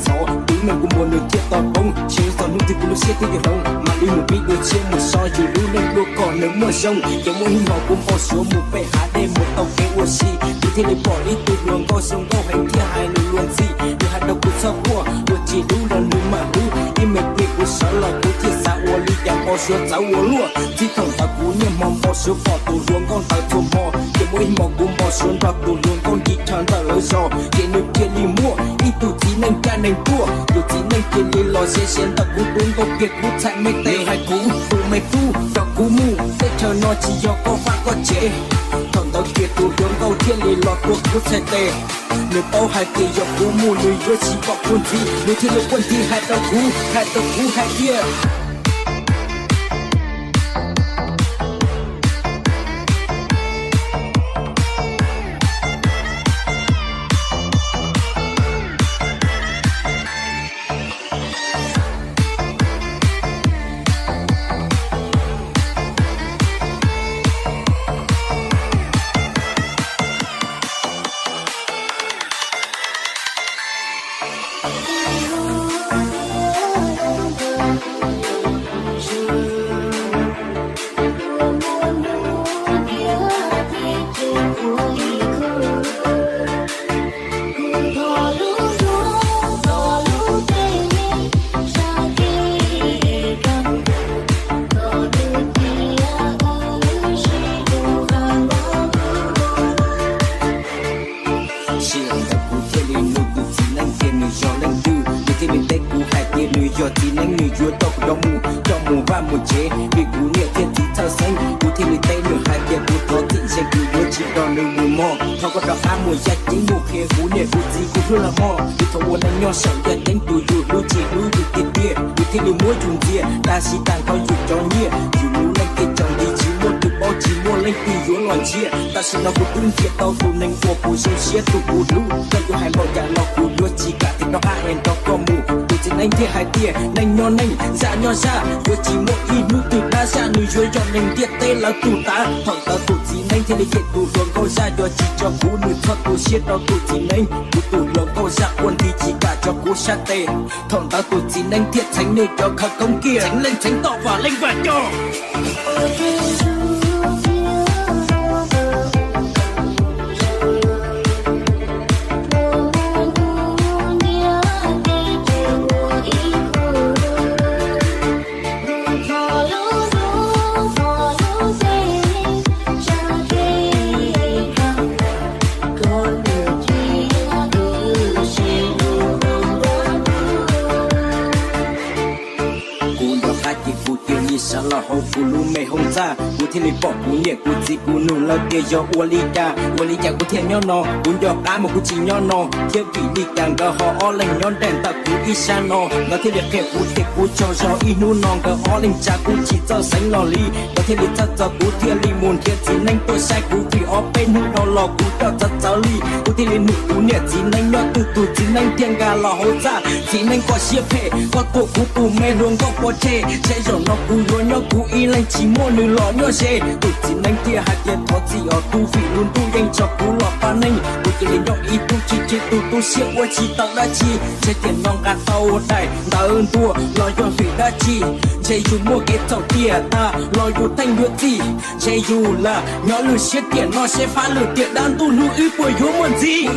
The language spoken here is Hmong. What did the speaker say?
Thov tus neeg kuv muag nws thiaj tau poob, tsis txog hnub twg kuv lub siab thiaj yuav hloov. Mam li mus pib dua tshiab mus so yus lub neej dua kom nws muaj zoo. Ces muaj ib hmo kuv npau suav mus pem hav dej mus tau kev ua si, kuv thiaj li pom ib tug hluas nkauj zoo nkauj heev thiab hais lus luag ntxhi. Nws hais rau kuv txhob quaj, luag tsis hlub los nws mam hlub. Ib me pliag kuv sawv los kuv thiaj xav ua li cas npau suav txawv ua luaj. Txij thaum ntawd kuv niaj hmo npau suav pom tus hluas nkauj ntawd txhua hmo. Ces muaj ib hmo kuv npau suav nrog tus hluas nkauj nti chaw ntawm lawv zos, ces nws cia li muaj ib tug txiv neej caj neeg tuaj. Tus txiv neej cia li los sia sia ntawm kuv tus nkauj kiag kuv txhais me tes, hais kuv tus me tub, coj kuv mus, teb chaws no tsis yog koj vaj koj tsev. Thaum ntawd kiag tus hluas nkauj thiaj li los tua kuv txhais tes. Nws paub hais tias yog kuv mus nws yuav tsis pom kuv ntxiv, nws thiaj li quaj ntxiv hais rau kuv, hais rau kuv hais tias Sij hawm ntawd kuv thiaj li nug tus txiv neeb tias nws yog leej twg, nws thiaj li teb kuv hais tias nws yog txiv neeb, nws yuav coj kuv coj mus, coj mus vaj mus tsev, vim kuv niam thiab txiv txhawj xeeb. Kuv thiaj li teb nws hais tias kuv thov txim ze, kuv yuav tsis nrog nws mus mog, thov koj rov qab mus yaj ceeb mus qhia kuv niam kuv txiv kuv hlub lawm mog. Vim thaum ua neej nyob saum yaj ceeb tus yus hlub tsis hlub yus tiag tiag, yus thiaj li muab yus ntxias. Tab sis tag nrho yus cov nyiaj, yus lub neej kev tsaus nti, tsis muaj tus paub, tsis muaj leej twg yuav los ntsia. Tam sim no kuv twb nrhiav tau tus neeg uas kuv zoo siab, tus kuv hlub, koj yuav hais npaum cas los kuv yuav tsis kam tig rov qab es nrog koj mus. Tus txiv neeb thiaj hais tias neej nyob neej, zaj nyob zaj, yuav tsis muaj ib hnub twg dab zaj, nws yuav yog neeg ntiaj teb lawv tus tav. Thaum ntawd tus txiv neeb thiaj li cem tus hluas nkauj zaj, yog tsis tso kuv nws txhob tu siab rau tus txiv neeb. Kuv tus hluas nkauj zaj quaj nthi tsis kam tso kuv sab tes. Thaum ntawd tus txiv neeb thiaj txheev nws cov khawv koob kiag, txheev leej txheev toj vam leej vam coj. Kuv nco qab ces kuv cia li sawv los hauv kuv lub me hoob txaj, kuv thiaj li pom kuv niam kuv txiv, kuv nug lawv tias yog ua li cas, ua li cas kuv thiaj nyob no. Kuv nco qab mas kuv tsis nyob no thiab, vim li cas nkawd ho ob leeg nyob nraim ntawm kuv ib sab no. Nkawd thiaj li qhia kuv tias kuv tsaug zog ib hnub no, nkawd ob leeg tsa kuv tsis txawj xeev los li. Nkawd thiaj li txhawj txog kuv thiaj li mus nrhiav txiv neeb tuaj saib kuv, vim ob peb hnub dhau los kuv coj txawv txawv li. Kuv thiaj li nug kuv niam txiv neeb nyob twg, tus txiv neeb thiaj nkag los hauv txaj. Txiv neeb koj siab phem, koj tua kuv tus me hluas nkauj pov tseg, ntshe zaum no kuv yuav nyob kuv ib leeg tsis muaj nws los nyob ze. Tus txiv neeb thiaj hais tias thov txim os tub, vim lub ntuj yeej tso kuv los pab neej. Kuv cia li nyob ib tug chim chim tus tu siab ua tsis tau dab tsi, ntshe tiam no nqa tau daim ntawv ntuag los yog vim dab tsi. Ntshe yus muaj kev txhaum tiam tag los yus theej yuav txim, ntshe yus lam nyob lwm siab tiam no seb fab lwm tiam dab ntuj hnub wb puas yuav muaj ntxiv.